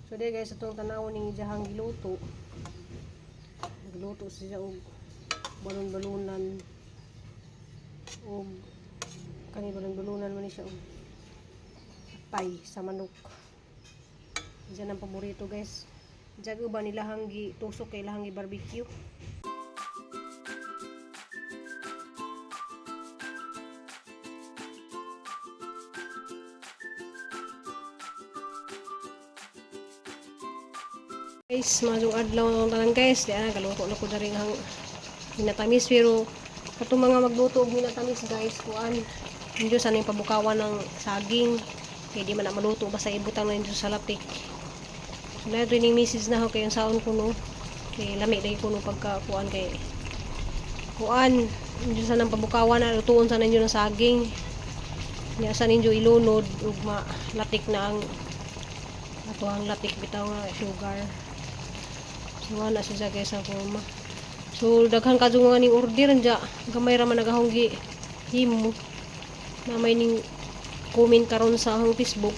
So di guys, itong tanawon ning iyahang giluto. Nagluto siya og balon-balunan og kani balon-balunan man ni siya og atay sa manok. Diyan ang paborito, guys. Diyan uban nilahang gi tusok kay ilahang gi barbecue. Guys, maayong adlaw ng tanan, guys. Di ana galuto na ko dari ang minatamis, pero katong mga magluto og minatamis, guys, kuan ninyo sa ning pabukawan ng saging kay di man na maluto basta ibutang na ninyo sa latik. So na ning message na ako kay ang saon ko, no, kay lami dai kuno pagka kuan, kay kuan ninyo sa nang pabukawan na lutuon sa ninyo ng saging niya sa ninyo ilunod ug malatik na ang ato ang latik bitaw nga sugar. So wala siya, guys, sa forma. So daghan kadto nga ning order anja, gamay ra man nagahong gi himo. Na may ning comment karon sa akong Facebook.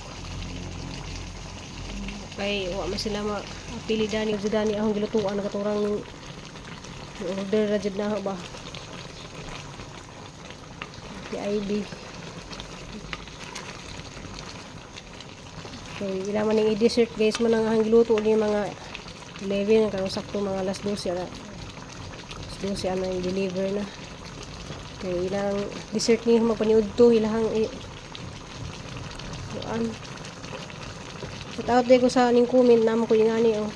Kay wa man sila ma apili dani jud dani akong gilutuan katurang ning order ra jud na ako ba. PIB. Okay, ila man ning i-dessert, guys, man ang ahang giluto ni mga 11 karon, sakto mga alas 12 ana. Alas 12 ana yung deliver na. Kay ilang dessert ni magpaniudto ilahang i kuan. Shout out ko sa ning comment namo ko ingani oh.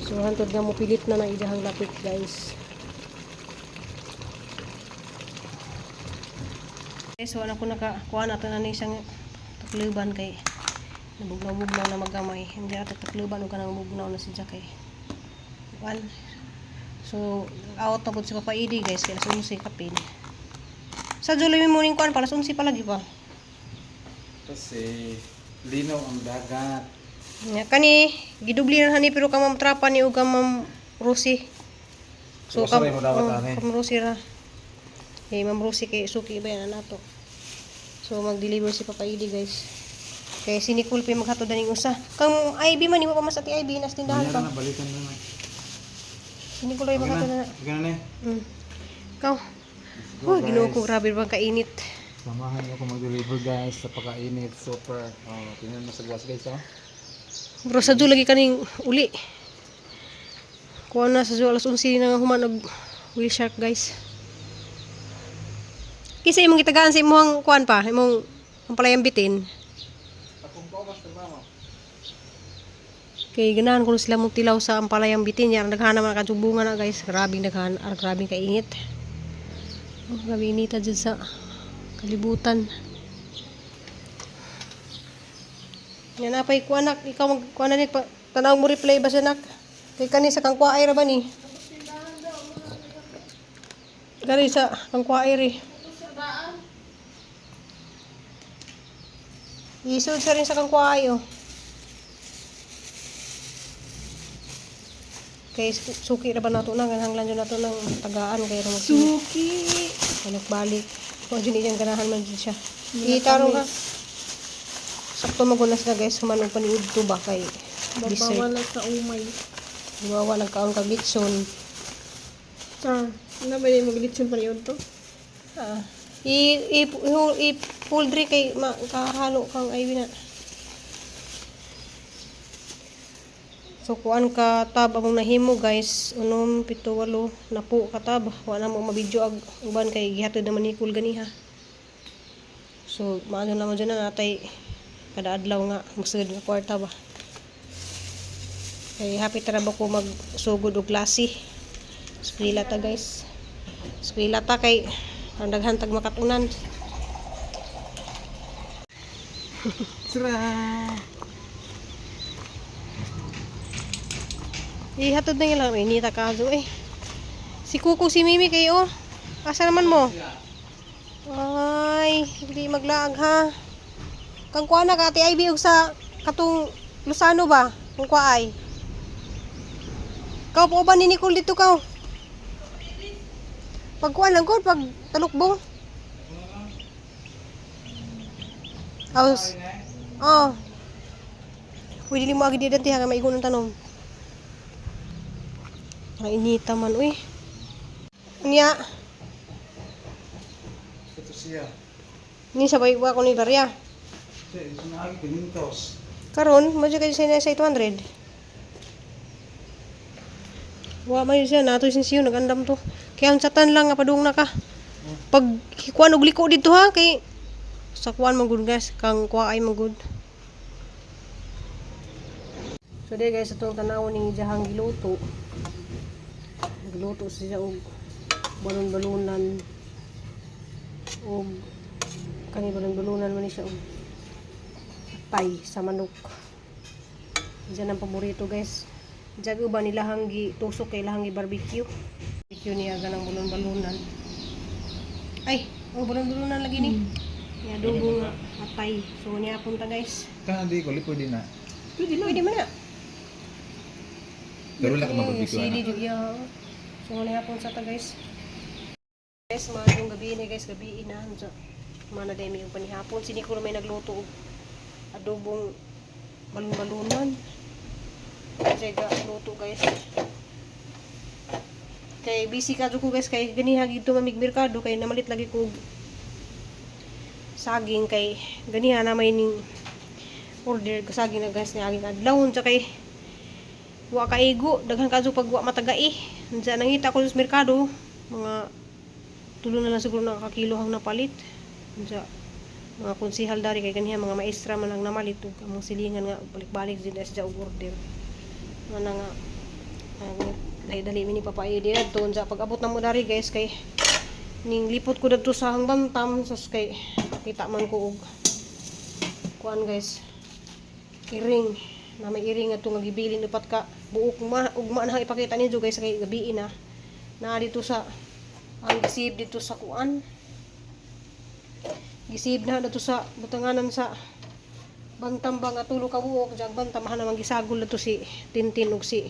So hantod nga mo pilit na ng iyahang lapit, guys. Okay, so ano ko naka kuha na na ni siyang takluban kay nabugnaw-bugnaw na magamay. Hindi ato takluban og kanang bugnaw na siya kay kuan. So out na pud si Papa Idi, guys, kay alas 11 kapin. Sa July morning kuan para alas 11 pa lagi pa. Kasi linaw ang dagat. Nya kani gidubli na hani pero kang Ma'am Trapa ni ug kang Ma'am Rosie. So Basta rin mo dapat, oh, ani. Kang Rosie ra. Eh Ma'am Rosie kay suki ba yan nato. So mag-deliver si Papa Idi, guys. Kay si Nicole pa yung maghatod na ning usa. Kang Ivy man imo pa mas ati Ivy nas tindahan Wala pa. na, balikan na na. Si Nicole ay Okay maghatod na. na, okay na na. Ikaw. Let's go, Oh, Ginoo ko, guys. grabe bang kainit. Samahan niyo ako mag-deliver, guys, sa pakainit. Super. Oh, tingnan mo sa glass, guys, oh. Bro, sa lagi kaning uli. Kuha na sa alas 11 na nga human og whale shark, guys. Kisa imong gitagaan sa imong kuan pa, imong ang palayang bitin. Akong paumas na mama. Kay ganahan kuno sila mong tilaw sa ampalayang bitin. Yan, daghan naman kajubungan na, guys. Grabing daghan, ar grabing kainit. Oh, grabe inita dyan sa kalibutan. Yan apay ko anak, ikaw mag kuan na ni pa, tanaw mo replay ba siya, nak? Kay kani sa kang kuwaay ra ba ni? Kani sa kang kuwaay ri. Isod sa rin sa kang kuwaay oh. Kay suki ra ba nato na ganahanglan jud nato ng tagaan kay ra mag Suki! balik. Wa jud iyang ganahan man jud siya. Itarong ha. Sakto magunas na, guys, human og paniudto ba kay dessert. Babawala sa umay. Wawa nagkaon kag litson. Char, ano ba yung maglitson pa yun to? Ah. I poultry kay makahalo kang ay na. So kuan ka tab among nahimo, guys, unom, pito, walo napo ka tab. Wa na mo mabidyo ag uban kay gihatod naman ni Nicole ganiha. So maano naman dyan na natay kada adlaw nga magsugod nga kwarta ba. Kay happy tara ba ko magsugod og klase. Eskwela ta, guys. Eskwela ta kay ang daghan tag makatunan. Tara! Ihatod na lang inita kaso eh. Si Kuko, si Mimi kayo. Asa naman mo? Ay, hindi maglaag ha. Kang kuha na ka Ate Ivy og sa katong Luzano ba? Kung kuha ay. Kau po ba ni Nicole dito kau? Pagkuan lang ko pag talukbong. Aos. Oh. Uy, dili mo agi di dante ha maigo ng tanom. Mainita man uy. Unya, Ito siya. ni sabay wa ko ni Barya. Siya, ito na agi pinintos. Karon, mo jud kay sa 800. Wa man yun siya nato sinsiyo nagandam to. Kaya ang satan lang nga padung na ka. Pag kuan og liko dito ha kay sa kuan man gud guys, kang kuha ay man gud. So di guys, atong tanaw ni Jahang giluto. Giluto siya og balon-balunan og kani balon-balunan man ni siya og atay sa manok. Diyan ang paborito guys. Diyan uban nila hanggi tusok kay lahang barbecue. Barbecue niya ganang bulon-balunan. Ay, oh bulon-bulunan lagi ni. Ni adobo nga atay. So niya punta guys. Kana di ko lipo din na. Pwede lang. Pwede man na. Pero wala ka mabarbecue Sili ana. jud iya. So niya punta ta guys. Guys, maayong gabi ni guys, gabi na. So, mana day may panihapon. Sini ko may nagluto og adobong balon-balunan. Kasi ga luto guys. Kay busy ka jud ko guys kay ganiha gid mamig merkado kay namalit lagi ko og saging kay ganiha na may ning order ko saging na guys ni aging adlaw unsa kay wa kaigo daghan kadto pag wa matagai. Unsa nangita ko sa merkado mga tulo na lang siguro nakakilo ang napalit. Unsa mga konsihal dari kay ganiha mga maestra man ang namalit ug among silingan nga balik-balik din sa og order. Mana nga ang dali-dali mi ni papayo di adto unsa pag abot na mo dari guys kay ning lipot ko dadto sa hangbantam sas kay kita man ko og kuan guys iring na may iring nga nga gibilin upat ka buok ma ugma na ipakita ninyo guys kay gabi na na dito sa ang gisib dito sa kuan gisib na dito sa butanganan sa Bantam ba nga tulo ka buok diyan Bantam ha naman gisagol dito si Tintin ug si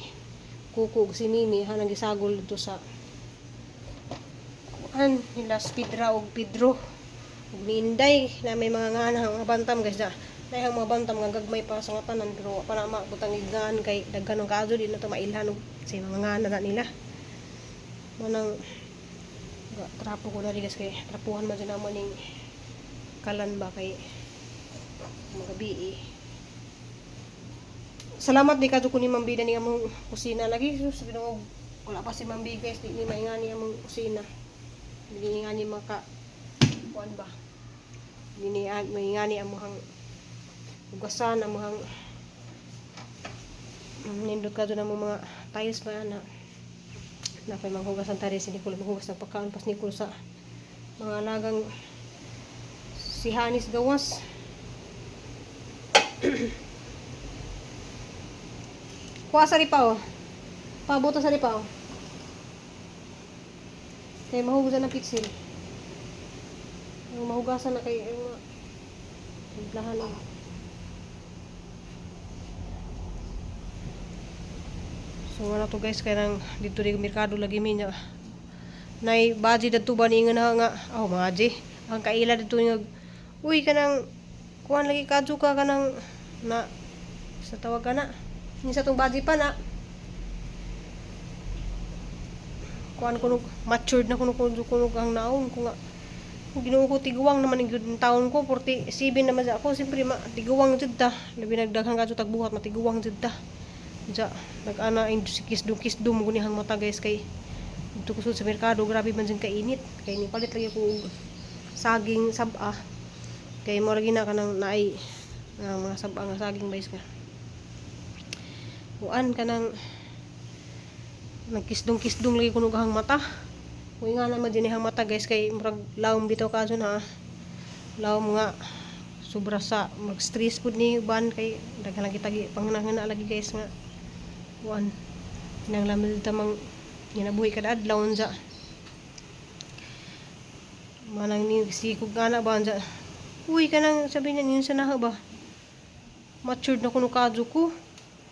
Kuko ug si Mimi ha nang gisagol dito sa kuan nila Pedra ug Pedro ug ni Inday na may mga ngahan ang mga bantam guys na dahil ang mga bantam nga gagmay pa sa nga tanan pero wa pa na mabutang iggaan kay daghan ng kaso di na to mailhan og sa mga ngahan na nila manang trapo ko na rin guys kay trapuhan man dyan naman ning kalan ba kay magabi eh. Salamat di kadto ko ni Ma'am Bida ni among kusina lagi. Sus Ginoo, wala pa si Ma'am B guys, di ni maingani among kusina. Di ni ingani maka kuan ba. Di ni maingani amuhang hugasan amuhang nindot kadto na mga tiles ba na na pay manghugasan tari si Nicole maghugas ng pagkaon pas Nicole sa mga alagang si Hanis gawas. Kuha sa ripa oh. Pabuto sa ripa oh. Kay mahugasan ng pitsil. Yung mahugasan na kay yung mga timplahan oh. So wala to guys kay nang dito rin merkado lagi mi niya. Nay baji dadto ba ni nga nga oh mga ang kaila dito nga uy kanang kuan lagi kadto ka kanang na sa tawag ka na. Ni sa tong baji pa na. Kuan kuno matured na kuno kuno kuno ang naon ko nga Ginoo ko tiguang naman ang gyud taon ko 47 naman sa ako siyempre ma tiguang jud ta labi nagdaghan kadto tagbuhat matiguang jud ta ja nag-ana ang kisdong kisdong mo gunihang mata guys kay dito ko sa merkado grabe man jud kainit kay ni palit lagi ko og saging sab-a kay mo lagi na kanang naay nga mga sab-a nga saging guys nga kuan kanang nagkisdong-kisdong lagi kuno gahang mata. Uy nga naman din ang mata guys kay murag lawom bitaw kaso na lawom nga sobra sa mag-stress pud ni uban kay daghan lagi tagi panghuna lagi guys nga kuan nang lamil tamang ginabuhi kada adlaw unsa manang ni sikog nga na ba unsa uy kanang sabi niya niyon sa naha ba matured na kuno kadyo ko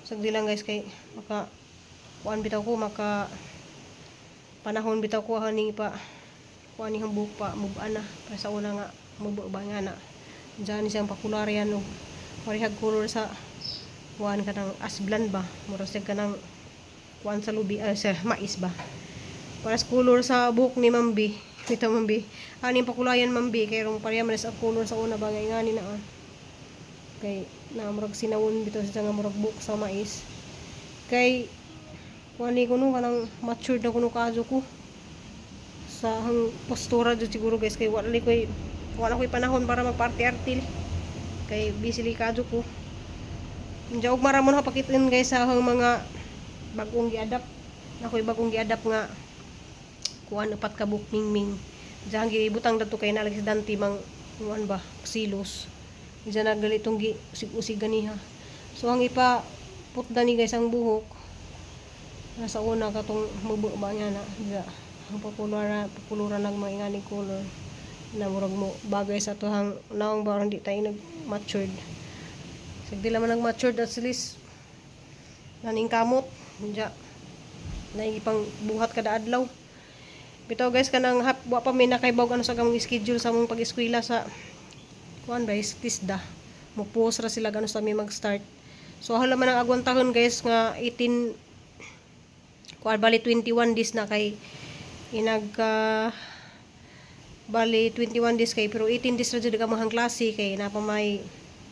sagdi lang guys kay maka kuan bitaw ko maka panahon bitaw ko haning ipa Kuan niyang buhok pa muba na para sa una nga muba ba nga na. Diyan siyang pakularyan og parehag color sa kuan kanang asblan ba. Mura siya kanang kuan sa lubi ay sa mais ba. Para sa color sa buhok ni Mambi. Ito Mambi. Ani pakulayan Mambi kay rong pareha man sa color sa una ba nga ngani na ah. Kay na murag sinawon bitaw siya nga murag buhok sa mais. Kay kuan ni kuno kanang matured na kuno kaadyo ko sa hang postura jud siguro guys kay wala koy panahon para magparty-arty kay busy li kaadyo ko. Diyan og maramon ha pakitin guys sa hang mga bagong giadapt. Ako'y bagong giadapt nga kuan upat ka buok mingming. Diyan gibutang dadto kay nalagi sa Dante mang kuan ba silos. Diyan nagalitong gi usig-usig ganiha. So ang ipa putda ni guys ang buhok. Nasa una katong mubo ba nga na diya ang pakulura nag mga ingani color na murag mo bagay sa tuhang naong ba di tayo nag matured. Sige di man nag matured at least naning kamot diya naipang buhat kada adlaw. Bitaw guys kanang hap wa pa mi nakaibawg ano sa kamong schedule sa among pag-eskwela sa kuan ba is tisda. Mo post ra sila gano sa mi mag-start. So hala man ang agwantahon guys nga 18 kuan bali 21 days na kay inag bali 21 days kay pero 18 days ra jud ang among klase kay napa may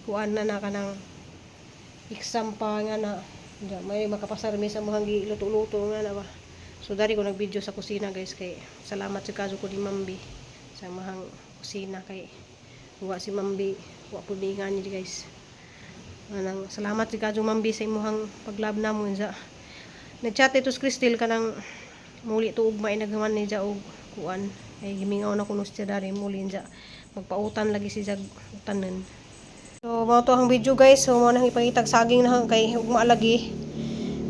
kuan na na kanang exam pa nga na. Diya, may makapasar mi sa mga giluto-luto nga na ba. So dari ko nag-video sa kusina guys kay salamat sa kaso ko ni Mambi sa mahang kusina kay wa si Mambi wa pud ni ngani guys. Anang salamat sa kaso Mambi sa imuhang paglab namo sa nagchat ito si Cristel kanang muli to ugma inaghaman ni ja og kuan ay gimingaw na kuno siya dari muli ja magpautan lagi si jag utanen. So mao to ang video guys. So mao nang ipangitag saging na kay ugma lagi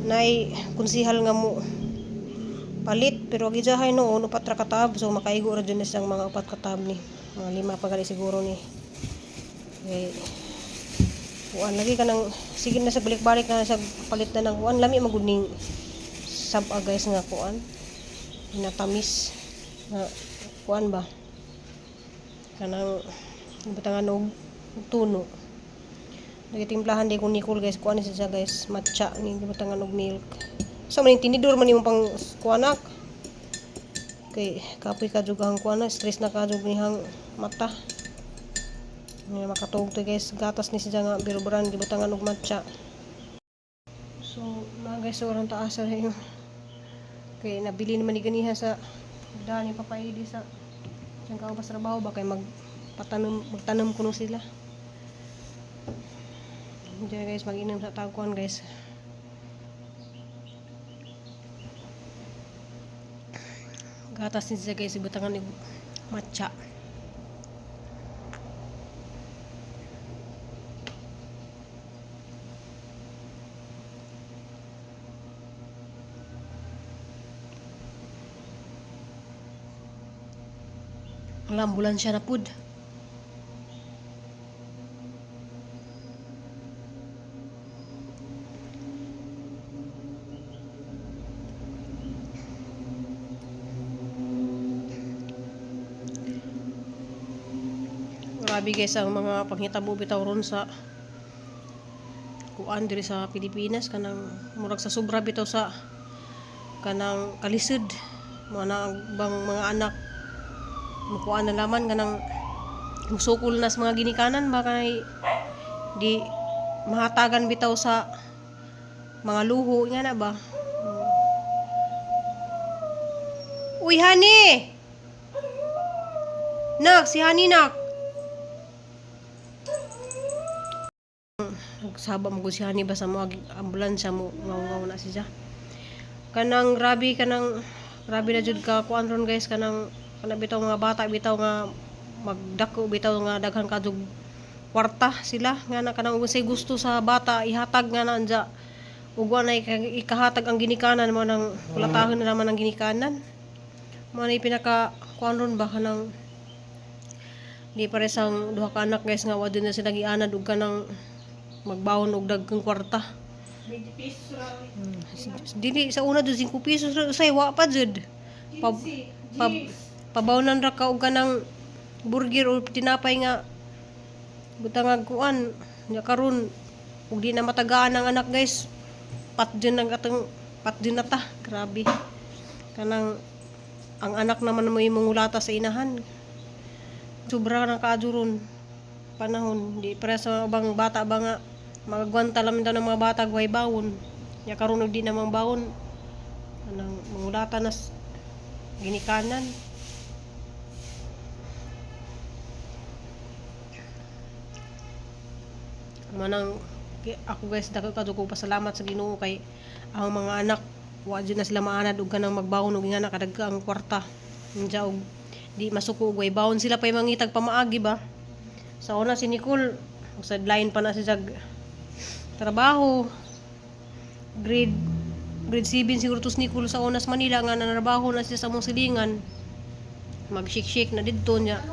nay konsihal nga mo palit pero ang ijahay noon upat ra ka tab so makaigo ra jud na siyang mga upat ka tab ni mga lima pa gali siguro ni kay kuan lagi kanang sige na sa balik-balik na sa palit na ng kuan lami magud ning sab-a guys nga kuan natamis nga kuan ba kanang butangan og tuno. Nagitimplahan di ko Nicole guys kuan ni siya guys matcha ni gibutangan og milk. Sa man yung tinidor man imong pang kuanak kay kapoy ka jud ang kuan na stress na ka jud nihang mata. Nga makatuog to guys gatas ni siya nga Beer Brand gibutangan og matcha. So na guys sobrang taas ra yung kay nabili naman ni ganiha sa daan ni Papa Edi sa siyang kaubas trabaho ba kay magpatanom magtanom kuno sila. Diyan guys mag-inom sa tagkuan guys. Gatas ni siya guys ibutangan ni matcha. Wala, ambulansya na pud. Grabe guys ang mga panghitabo bitaw ron sa kuan diri sa Pilipinas kanang murag sa sobra bitaw sa kanang kalisod mga na bang mga anak mukuan na laman kanang musukol na sa mga ginikanan ba kay di mahatagan bitaw sa mga luho nga na ba. Uy, Hani! Nak, si Hani nak. Nagsaba mo ko si Hani ba sa mga ambulansya mo ngaw-ngaw na siya. Kanang grabe na jud ka kuan ron guys kanang kanang bitaw mga bata bitaw nga magdako bitaw nga daghan ka jud kwarta sila nga na kanang unsay gusto sa bata ihatag nga na anja ug wa na ikahatag ang ginikanan mo nang kulatahon na naman ang ginikanan mo na pinaka kuan ron ba kanang di pares ang duha ka anak guys nga wa din na sila gianad ug kanang magbaon og daghang kwarta. 20 pesos ra. Dili sa una jud 5 pesos ra usay wa pa jud. 15. Pab, Jeez. Pabawnan ra ka og kanang burger o tinapay nga butangag kuan. Nya karon ug di na matagaan ang anak, guys. Patdin ang atong patdin na ta. Grabe. Kanang ang anak naman mo imong ulata sa inahan. Sobra na kaaduron panahon. Di para sa ubang bata ba nga magagwanta lang daw ng mga bata guhay bawon. Nya karon og di namang bawon. Kanang mangulata na ginikanan. Manang ako, guys, dako kadto ko pasalamat sa Ginoo kay ang mga anak wa jud na sila maanad og kanang magbawon og ingana kadagka ang kwarta. Unja og di masuko og way bawon, sila pay mangitag pamaagi ba. Sa una si Nicole sideline pa na siya sa trabaho. Grade grade 7 siguro to si Nicole sa Unas Manila nga nanarbaho na siya sa among silingan. Mag-shake-shake na didto niya.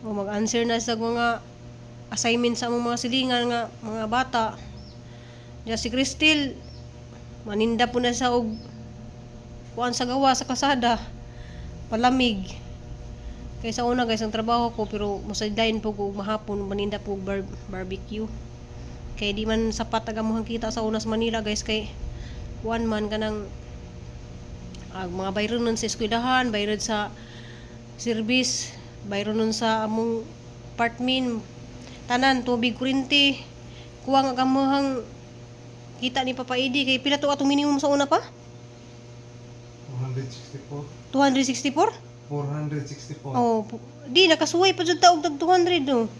O mag-answer na sa mga assignment sa among mga silingan nga mga bata. Ya si Cristel maninda po na sa og kuan sa gawa sa kasada. Palamig. Kay sa una, guys, ang trabaho ko pero mosideline po ko og mahapon maninda po og barbecue. Kay di man sapat ang amuhang kita sa una sa Manila, guys, kay kuan man kanang ang mga bayron nun sa eskwelahan, bayron sa service, bayron nun sa among apartment, tanan, tubig, kuryente. Kuwang ang amuhang kita ni Papa Edi kay pila to atong minimum sa una pa? 464. 264? 464. Oh, di nakasuway pa jud ta og tag 200 no.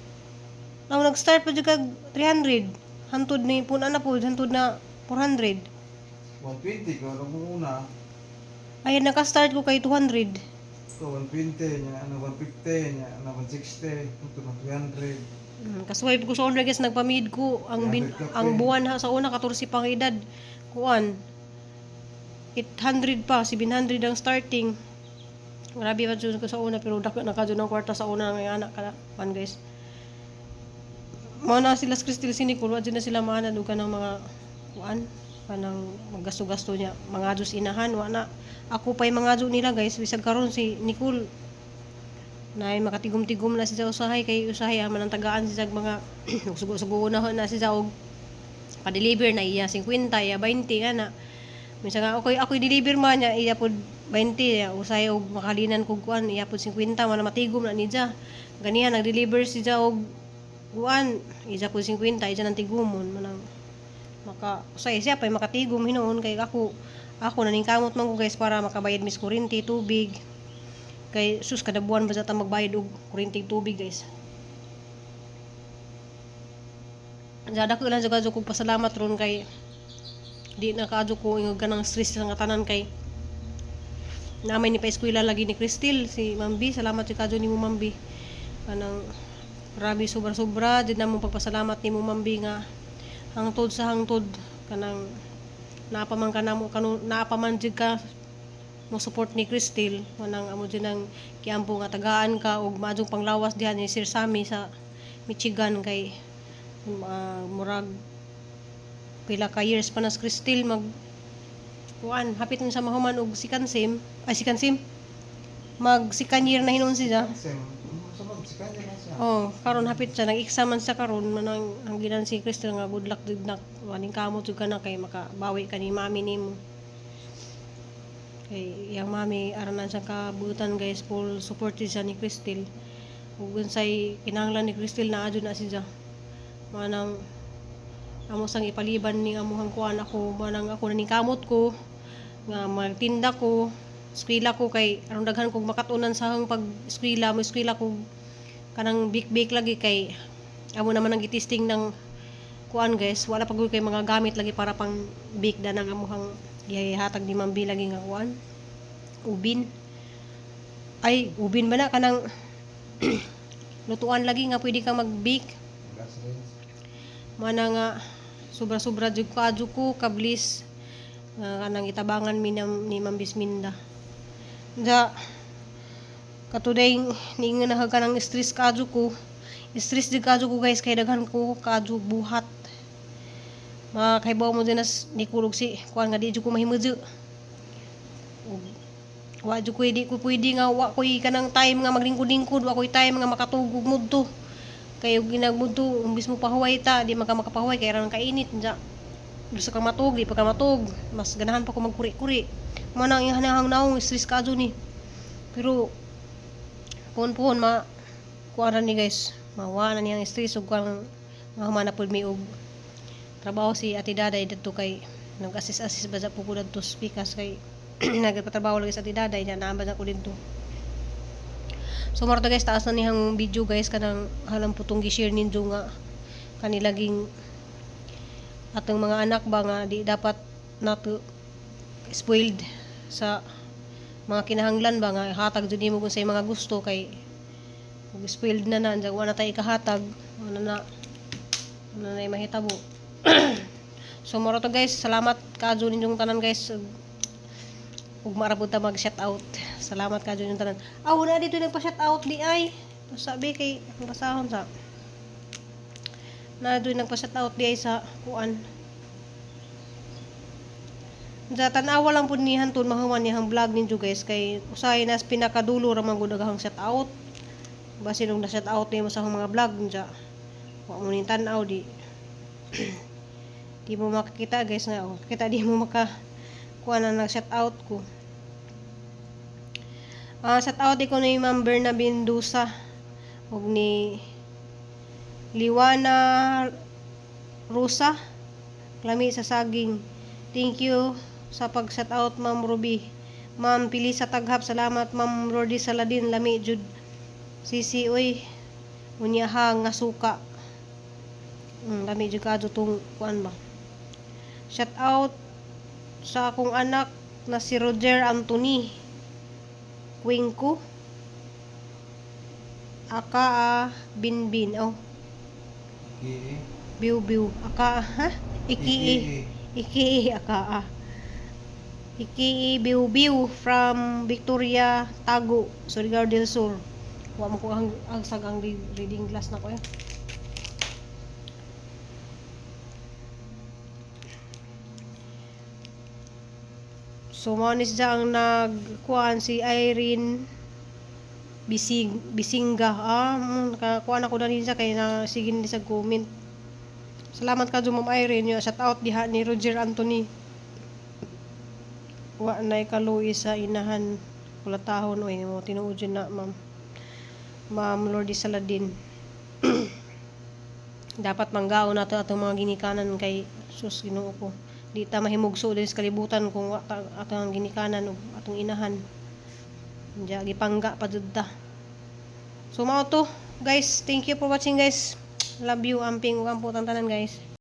Now nag-start pa jud kag 300. Hantod ni pun na po, hantod na 400. 120 ko alam mo una. Ay, naka-start ko kay 200. So 120 nya, ano 150 nya, ano 160, ito na 300. Kasuway ko sa una, guys, nagpamid ko ang 300 ka ang pa eh. buwan ha sa una 14 pang edad. Kuan 800 pa, 700 ang starting. Grabe pa jud ko sa una pero dako na ka jud ng kwarta sa una nga anak ka kuan, guys. Mao na sila si Cristel, si Nicole, wa jud na sila maanad og kanang mga kuan kanang maggasto-gasto niya mga Diyos inahan, wa na. Ako pa'y mga Diyos nila, guys. Bisag karon si Nicole nay makatigom-tigom na siya usahay kay usahay man ang tagaan siya mga sugo-sugo na na siya og pa-deliver na iya 50, iya 20 nga na. Minsan nga ako ako'y deliver man niya iya pod 20 ya, usahay og makalinan kog kuan iya pod 50 man matigom na niya. Ganihan nag-deliver siya og kuan iya pod 50 iya nang tigumon. Manang maka usahay siya pa'y makatigom hinuon kay ako ako naningkamot man ko, guys, para makabayad mis kuryente, tubig. Kay sus, kada buwan ba sa ta magbayad og kuryente ug tubig, guys. Jada ko lang jud kog pasalamat ron kay di na kaadyo ko ingog kanang stress sa nga tanan kay namay ni pa-eskwela lagi ni Cristel si Mambi. Salamat jud kadyo nimo, Mambi. Kanang grabe, sobra-sobra jud namo pagpasalamat nimo, Mambi, nga hangtod sa hangtod kanang naa pa man ka namo kanu naa pa man jud ka mo support ni Cristel. Manang amo jud ang kiampo nga tagaan ka og maadjong panglawas diha ni Sir Sammy sa Michigan kay murag pila ka years pa na si Cristel mag kuan, hapit na sa mahuman og second sem, ay, second sem, mag second year na hinuon siya. Same. Sa mag sikanya na siya. Oh, karon hapit siya nag-exam man siya karon. Manang ang ginan si Cristel nga good luck jud nak, waning kamot jud ka na kay makabawi ka ni mami nimo. Kay iyang mami aranan siya kabutan, guys, full support siya ni Cristel ug unsay kinahanglan ni Cristel naa jud na siya. Manang amo sang ipaliban ning amuhang kuan. Ako manang ako naningkamot ko nga magtinda ko, eskwela ko kay aron daghan kog makatunan sa akong pag eskwela. Mo eskwela ko kanang bik-bik lagi kay amo naman ang gitisting ng kuan, guys. Wala pa gud kay mga gamit lagi para pang bake da ng amuhang gihatag ni Ma'am B lagi nga kuan, ubin, ay ubin ba na kanang lutuan lagi nga pwede kang mag-bake. Gas range. Mana nga sobra-sobra jud kaadyo ko kablis nga kanang itabangan mi ni Ma'am Bisminda. Da katuday niingon na ka ng stress kaadyo ko. Stress jud kaadyo ko, guys, kay daghan ko kaadyo buhat. Makaibaw mo din as ni kulog si kuan nga di jud ko mahimudyo. Ug Wa jud ko, di ko pwede nga wa koy kanang time nga maglingkod-lingkod, wa koy time nga makatugog mudto. Kay og ginagmudto, imbis mo pahuway ta, di man ka makapahuway kay ra kainit nya. Gusto ka matug, di pa ka matug. Mas ganahan pa ko magkuri-kuri. Mao nang iyang naong stress ka ni. Pero puhon-puhon ma kuan ra ni, guys. Mawa na niyang stress ug kuan nga human na pud mi og trabaho si Ate Daday didto kay nag-assist-assist ba sa po ko didto sa pikas kay nagpatrabaho lagi sa Ate Daday niya naa ba na ko didto. So mao to, guys, taas na niyang video, guys, kanang halang putong gi-share ninyo nga kanilaging atong mga anak ba nga di dapat nato spoiled sa mga kinahanglan ba nga hatag jud nimo kung sa mga gusto kay ug spoiled na na andyan wala na tayo ikahatag, wala na, wala na mahitabo. So mao to, guys, salamat kaadyo ninyong tanan, guys, ug maarabot ta mag shout out. Salamat kaadyo ninyong tanan. Aw, na dito nagpa shout out di ay sabi kay ang basahon sa na doon nagpa shout out di ay sa kuan. Sa tan-awa lang pud ni hantun mahuman niyang vlog ninyo, guys, kay usahay nas pinakadulo ra man gud ang shout out. Basin og na shout out nimo sa akong mga vlog nya wa mo ning tan-aw, di di mo makakita, guys, nga oh, kita di mo maka kuha na nag shout out ko. Ah, shout out ko ni Ma'am Berna Bindusa ug ni Liwana Rosa, lami sa saging. Thank you sa pag shout out, Ma'am Ruby. Ma'am Pilisa Taghap, salamat. Ma'am Rordy Saladin, lami jud sisi oy, unya ha nga suka. Lami jud kadto tong kuan ba. Shout out sa akong anak na si Roger Anthony Cuenco aka Binbin, oh. Iki. Biu Biu aka ha Iki Iki aka Iki Biu Biu from Victoria Tago, Surigao del Sur. Wa mo ko ang agsag ang reading glass na ko eh. So mao ni siya ang nagkuan, si Irene Bising Bisinga. Ah, nakakuan ako dani siya kay na sige ni sa comment. Salamat ka Ma'am Irene. Yo, shout out diha ni Roger Anthony. Wa nay kaluoy sa inahan kulatahon oy mo tinuod jud na, ma'am. Ma'am Lordy Saladin. Dapat manggaon nato atong mga ginikanan kay sus, Ginoo ko. Di ta mahimugso din sa kalibutan kung wa ta atong ginikanan ug atong inahan. Diya gipangga pa jud ta. So mao to, guys. Thank you for watching, guys. Love you, amping ug ampo tanan, guys.